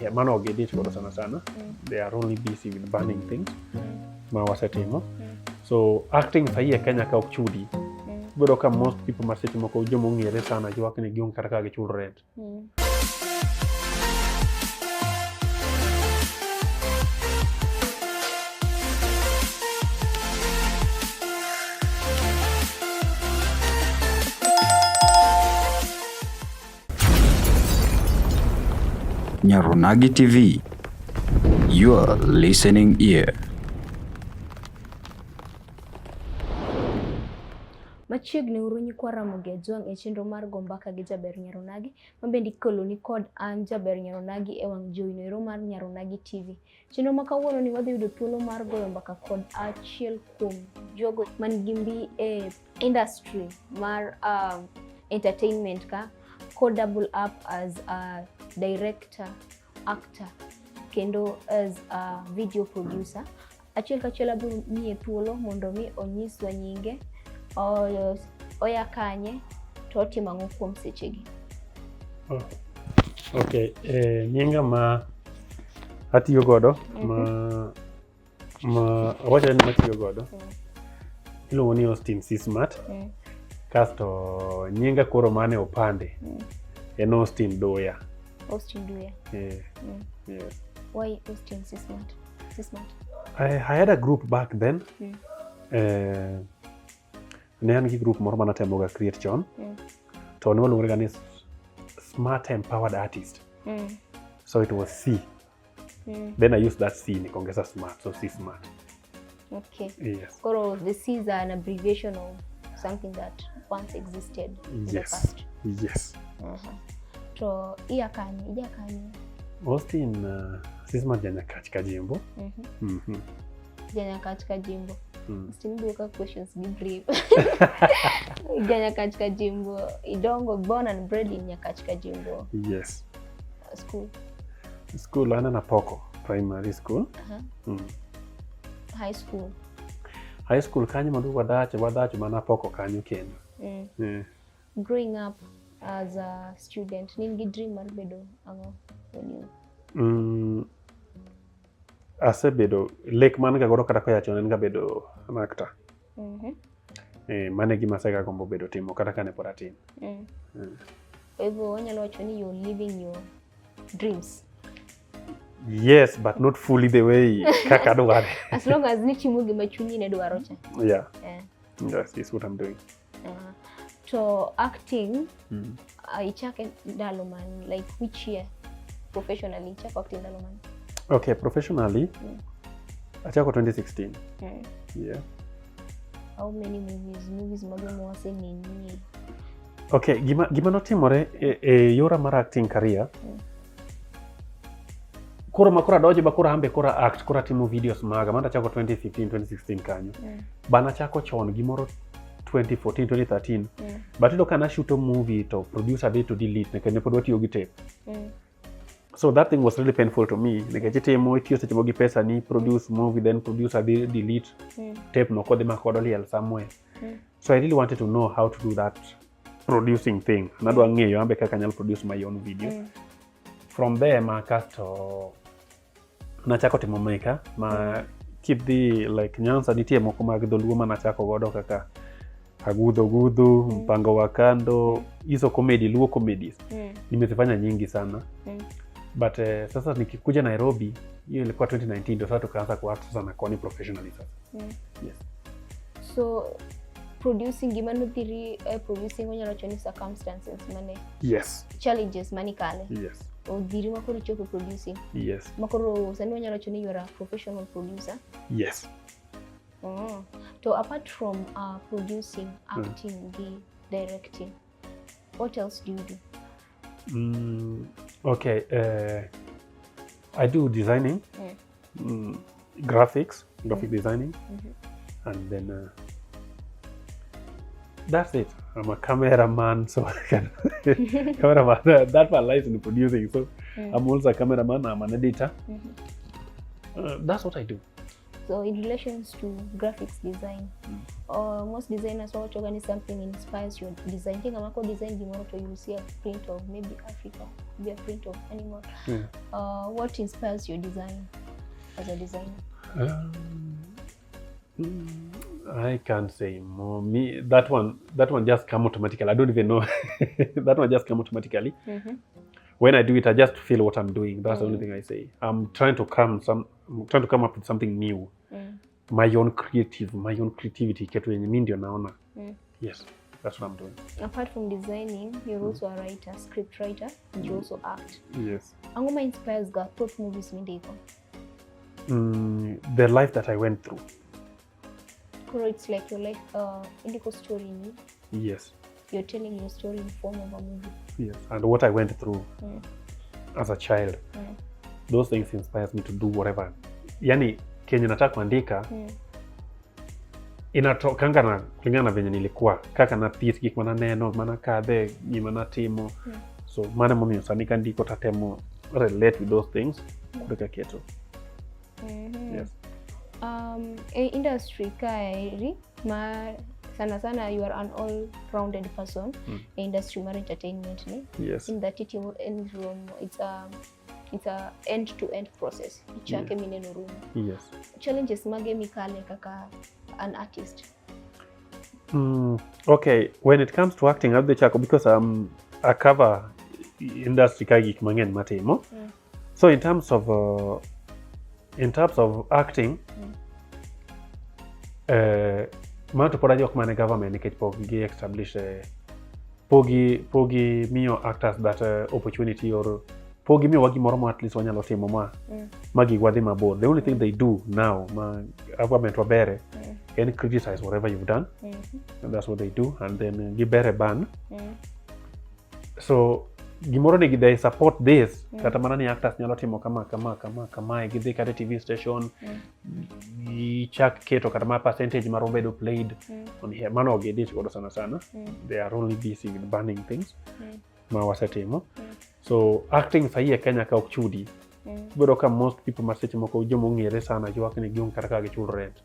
Yeah, mano ok gidich godo sana sana. They are only busy with banning things ma wasetimo. So acting sahi e Kenya ka ok chudi. Ibiro ka most people ma seche moko joma ong'ere sana ywak ni gionge kata kaka gichul rent. Nyaronagi TV, your listening ear. Machiegni uru nyikwa Ramogi Ajwang' e chenro mar go mbaka gi Jaber Nyaronagi ma bende ikeloni kod an Jaber Nyaronagi e wang' jowi noero mar Nyaronagi TV. Chenro ma kawuono ni wadhi yudo thuolo mar goyo mbaka kod achiel kuom jogo man gi mbi e industry mar entertainment ka ko double up as a director, actor kendo as a video producer. Achiel kachiel abiro miye thuolo mondo mi onyiswa nyinge, oya kanye to otimo ang'o kuom sechegi. Oh. Okay, nyinga ma atiyo godo ma awacho ni matiyo godo iluongo ni Austin C Smart. Kasto nyinga koro mane opande en Austin Duya. Austin Duya. Yeah. Yes. Why Austin C Smart? C Smart. I had a group back then. Ne an gi group moro manatemoga create chon. To ne waluongore ga ni Smart Empowered Artist. So it was C. Then I used that C nikaongeza smart, so C Smart. Okay. Yes. Koro the C is an abbreviation of something that once existed in the Yes. past. Yes. To iya kanye, ija kanye. Austin C Smart Janyakach Kajimbo. Janyakach Kajimbo. Austin duoka questions gi brief. Janyakach Kajimbo, idongo born and bred in Nyakach Kajimbo. Yes. School. School ana Napoko Primary School. High school. High school kanyo mondo wadacho mana Poko kanyo kendo. Growing up as a student, nin gi dream mar bedo ang'o when you Asebedo lek man ga godo kata koya chon en ga bedo an actor. Mano e gima asega gombo bedo timo kata kane pod atin. Kwa hivyo wanyalo wacho ni you're living your dreams. Yes, but not fully the way kaka dware. As long as nitimo gima chunyi ne dwaro cha. Yeah. Yes, is what I'm doing. To acting, ichake ndalo man, like which year professionally ichako acting ndalo man? Okay, professionally, achako 2016. Yeah. How many movies? Movies mago mwaseneni? Okay, gima notimore e yora mar acting career. Koro ma koro adonjo ba koro ambe koro act, koro atimo videos maga, mano achako 2015, 2016 kanyo. Bana achako chon gimoro 2014, 2013. But iyudo ka nashuto movie to producer dhi to delete nikech ne pod watiyo gi tape. So that thing was really painful to me. Nikech itimo, itiyo seche moko gi pesa ni produce movie, then producer dhi delete tape no kodhi ma kod oliel somewhere. So I really wanted to know how to do that producing thing. Nadwa ng'eyo ambe kaka anyalo produce my own video. From there ma kasto nachako timo meka ma kidhi like Nyanza nitie moko mag dholuo manachako godo kaka Agudho Gudhu, Mpango wa Kando, hizo comedy, Luo comedies. Nimezifanya nyingi sana. But sasa nikikuja Nairobi, hiyo ilikuwa 2019 ndio sasa tukaanza kuact sasa na Koni professionally sasa. Yes. So producing gima nodhiri producing onyalo wacho ni circumstances mane Yes. challenges mane ikale. Yes. Odhiri ma koro ichopo producing. Yes. Ma koro sani wanyalo wacho ni you are a professional producer. Yes. To apart from producing, acting, gi directing, what else do you do? Okay, I do designing, graphics, graphic designing, and then that's it. I'm a cameraman, so I can cameraman. That one lies in producing. So I'm also a cameraman. I'm an editor. That's what I do. So in relations to graphics design, most designers wawachoga ni something inspires your design. Nitie ng'ama ko design gimoro to you see a print of maybe Africa, maybe a print of animal. What inspires your design as a designer? I can't say more. Me, that one just come automatically. I don't even know. That one just come automatically. When I do it, I just feel what I'm doing. That's the only thing I say. I'm trying to come up with something new. My own creativity. Kitu yenye mi ndio naona. Yes, that's what I'm doing. Apart from designing, you're also a writer, script writer, and you also act. Yes. Ang'o ma inspires ga thoth movies mindiko? The life that I went through. Koro it's like your life, indiko story ni, you're telling your story in form of a movie. Yes. And what I went through as a child. Those things inspires me to do whatever. Yani kenye nataka kuandika inatokanga na kulingana na venye nilikuwa kaka nathis, gik mananeno, manakadhe, gima natimo. So mano emomiyo sani kandiko tatemo relate with those things koro kaketo. Yes. E industry kaeri ma sana sana you are an all rounded person e industry mar entertainment ni in that itimo en room, it's a end to end process ichake mineno rumo. Challenges mage mikale kaka an artist? Okay, when it comes to acting, adhi chako because I cover industry ka gik mang'eny matimo. So in terms of acting, mano to pod ajok mana government nikech pok gi establish pok gi miyo actors that opportunity or pok gimiyowa gimoro ma at least wanyalo timo ma ma gigwa dhi mabor. The only thing they do now ma government wabere en criticize whatever you've done. And that's what they do, and then gibere ban. So gimoro ni they support this kata mana ni actors nyalo timo kama kama kama kamae, gidhi kata e TV station gichak keto kata ma percentage marom bedo played on here. Mano ok gidich godo sana sana. They are only busy with banning things ma wasetimo. So acting sahi e Kenya ka ok chudi. Ibiro ka most people ma seche moko joma ong'ere sana ywak ni gionge kata kaka gichul rent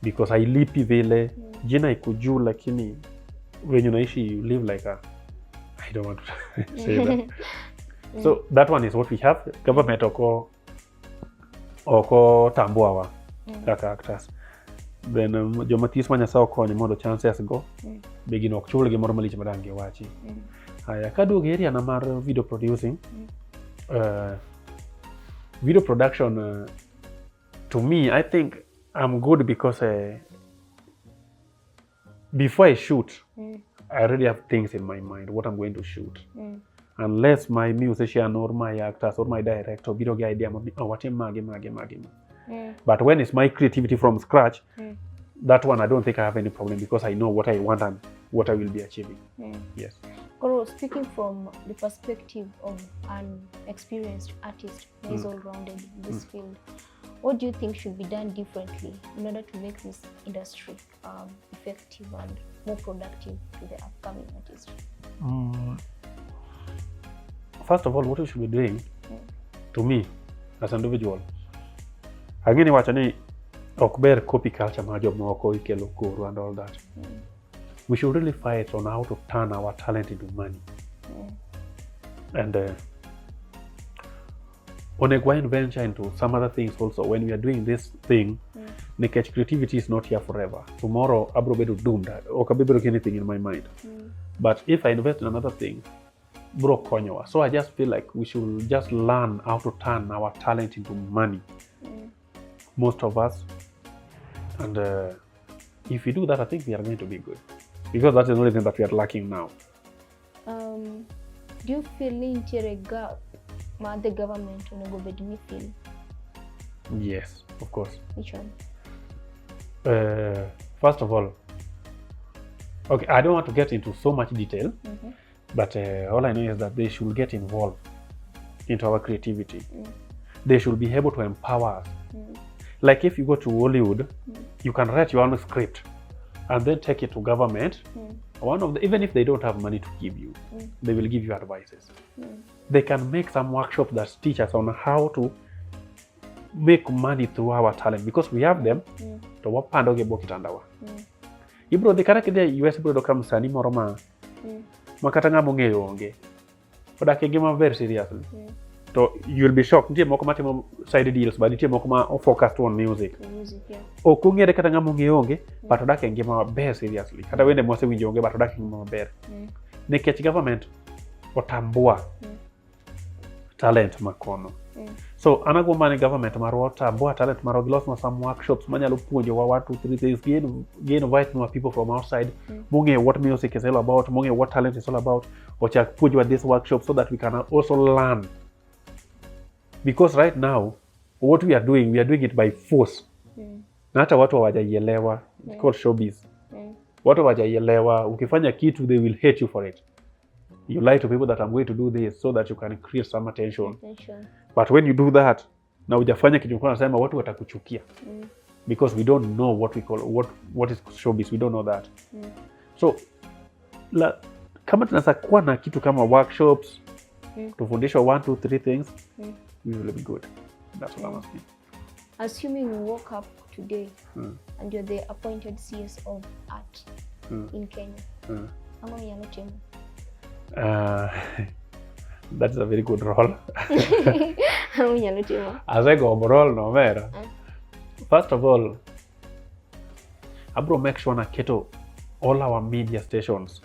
because hailipi vile. Jina iko juu, lakini venye unaishi, you live like a, I don't want to say that. So that one is what we have. Government oko tambua wa kaka actors. Then joma this ma Nyasaye okonyo mondo chances go be gino ok chul gimoro malich madang giwachi. Haya, kaduogo e area na mar video producing, video production, to me I think I'm good because before I shoot, I already have things in my mind what I'm going to shoot, unless my musician or my actors or my director biro gi idea ma oh, watim magi magi magi. But when it's my creativity from scratch, that one I don't think I have any problem because I know what I want and what I will be achieving. Yes. Koro, speaking from the perspective of an experienced artist who is all-rounded in this field, what do you think should be done differently in order to make this industry effective and more productive to the upcoming artists? First of all, what we should be doing, to me, as an individual, ang'e ni wacho ni ok ber copy culture mar jomoko ikelo koro and all that. We should really fight on how to turn our talent into money. And onego wa venture into some other things also when we are doing this thing, nikech creativity is not here forever. Tomorrow abro bedo doomed, ok abi bedo gi anything in my mind. But if I invest in another thing, bro konyowa. So I just feel like we should just learn how to turn our talent into money, most of us. And if we do that, I think we are going to be good, because that is the only thing that we are lacking now. Do you feel ni nitiere gap ma the government onego bed ni fill? Yes, of course. Which one? First of all, okay, I don't want to get into so much detail, but all I know is that they should get involved into our creativity. They should be able to empower us. Like if you go to Hollywood, you can write your own script and then take it to government. One of the, even if they don't have money to give you, they will give you advices. They can make some workshop that teach us on how to make money through our talent because we have them to wapando gi e bwo kitandawa. Ibro dhi kata kidhi e US, ibro yudo ka msanii moro ma ma kata ng'ama ong'eyo onge odak e ngima maber, seriously. To you'll be shocked, nitie moko matimo side deals, but nitie moko ma focused on music. Music, yeah. Ok ong'ere, kata ng'ama ong'eyo onge, but odak e ngima maber, seriously. Kata wende mwasewinjo onge, but odak e ngima maber nikech government otambua talent makono. So an agombo mana ni government marwa otambua talent marwa, gilosnwa some workshops manyalo puonjowa one two three things, gi invite nwa people from outside mong'eyo what music is all about, mong'eyo what talent is all about, ochak puonjowa this workshop so that we can also learn, because right now what we are doing, we are doing it by force na hata watu hawajaielewa. It's called showbiz. Watu hawajaielewa. Ukifanya kitu, they will hate you for it. You lie to people that I'm going to do this so that you can create some attention. Attention. But when you do that na hujafanya kitu ulikuwa unasema, watu watakuchukia because we don't know what we call, what is showbiz. We don't know that. So kama tunaweza kuwa na kitu kama workshops, tufundishwe one two three things, we will be good. That's what I'm asking. Assuming you woke up today and you're the appointed CS of art in Kenya, ang'o minyalo timo? That's a very good role. Ang'o minyalo timo? Asegombo role no, omera. First of all, abro make sure naketo all our media stations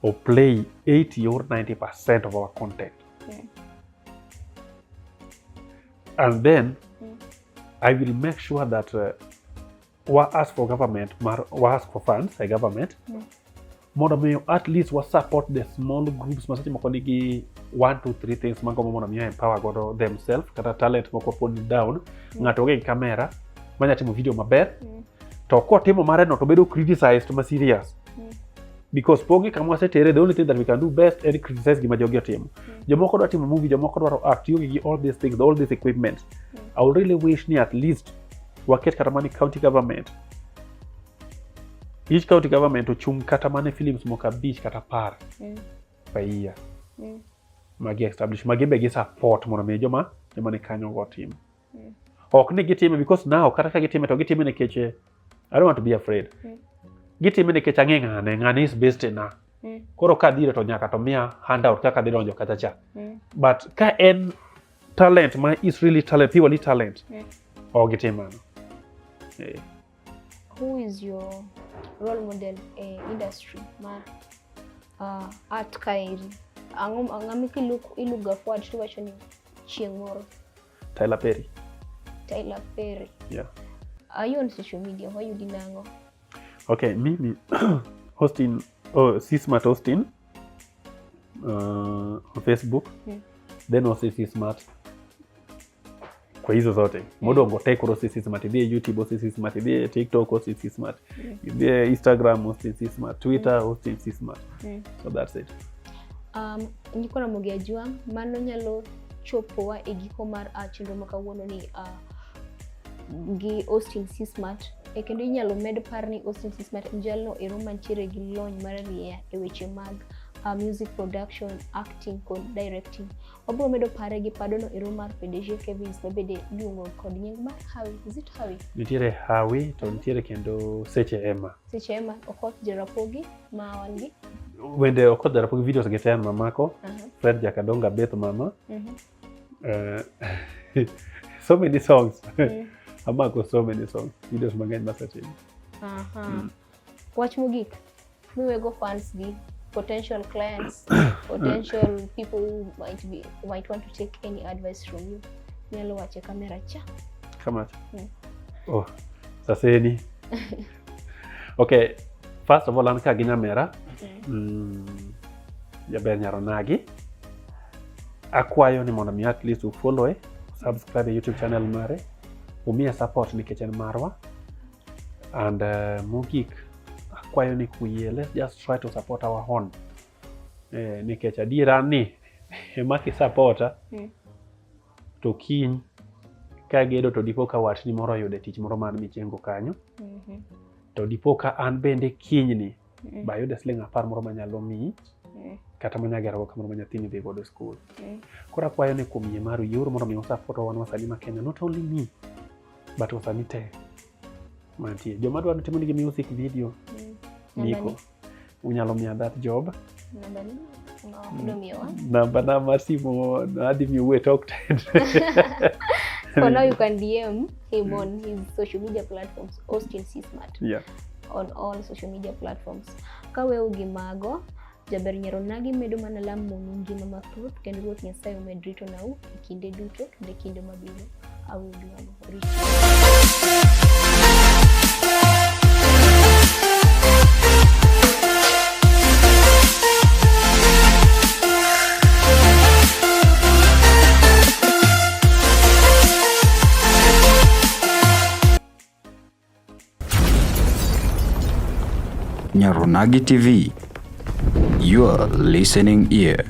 or play 80 or 90% of our content. And then I will make sure that we ask for government, we ask for funds, a government, mondo miyo at least wa support the small groups ma seche moko nigi one two three things magombo mondo miyo empower godo themselves, kata talent moko pod ni down. Ng'ato onge gi kamera manya timo video maber, to kotimo mare no to bedo criticized ma serious because ponge kama wasetere. The only thing that we can do best en criticize gima jogi otimo. Jomoko dwa timo movie, jomoko dwaro act, tionge gi all these things, all this equipment. I would really wish ni at least waket kata mana county government, each county government ochung kata mana films moko 5 kata 10 per year magi establish, magi be gi support mondo mi joma ni kanyo go otim. Ok ni gitime because now, kata ka gitime to gitime nikech I don't want to be afraid. Gitime nikech ang'e ng'ane, ng'ane is based na. Koro kadhire to nyaka to miya handout kaka dhi donjo kacha cha. But ka en talent ma is really talent, purely talent, ok gitim mano. Who is your role model e industry mar art kaeri? Ang'o ng'ama iluga forward tiwacho ni chieng' moro? Tyler Perry. Tyler Perry. Yeah. Are you on social media? Wayudi nang'o? Okay, mimi Austin, oh, Csmart Austin on Facebook. Then also Csmart kwa hizo zote modongo te. Koro Csmart, idhi e YouTube Austin Csmart, idhi e TikTok Austin Csmart, idhi e Instagram Austin Csmart, Twitter Austin Csmart. So that's it. Nyikwa Ramogi Ajwang', mano nyalo chopowa e giko mar chenro ma kawuono ni gi Austin Csmart. Kendo inyalo med par ni Austin Csmart en jalno ero mantiere gi lony mar rieya e weche mag music production, acting kod directing. Wabiro medo pare gi padono ero mar PDG Kevins, mabende iluongo kod nying mar Hawi. Is it Hawi? Nitiere Hawi to nitiere kendo Seche Emma. Seche Emma, Okoth Jarapogi ma wan gi. Wende Okoth Jarapogi videos gi te an mamako. Fred Jakadonga Beth mama. So many songs. Amako so many songs. Videos mang'eny masetimo. Aha. Wach mogik miwego fans gi potential clients, potential people who might want to take any advice from you. Nyalo wache kamera cha. Kamacha. Oh, saseni. Okay, first of all, an ka gi nyamera. Jaber Nyaronagi. Akwayo ni mondo mi at least ufollow e, subscribe e YouTube channel mare, umiye support nikech en marwa. And mogik, akwayo ni kuyie, let's just try to support our own. Nikech adiera ni ema kisapota to kiny kagedo to dipo ka watni moro oyudo tich moro mar michengo kanyo, to dipo ka an bende kinyni bayude siling 10 moro manyalo miyi. Kata manyagero go kamano ma nyathini dhi godo e skul. Koro akwayo ni kuom yie maru yiuru mondo mi usupport wan wasanii ma Kenya, not only me but wasanii te mantie. Joma dwaro timo nigi music video niko. Unyalo miya that job. Namba ni? No, miyowa. Namba na mar simu adhi miyou e tok tent. For now you can DM him on his social media platforms, Austin C Smart. Yeah. On all social media platforms. Kaweyo gi mago, jaber Nyaronagi medo mana lamonu ngima mathoth kendo Ruoth Nyasaye omed ritonau e kinde duto kendo e kinde mabiro. Aweyo gi mago. Rit. Nyaronagi TV, your listening ear.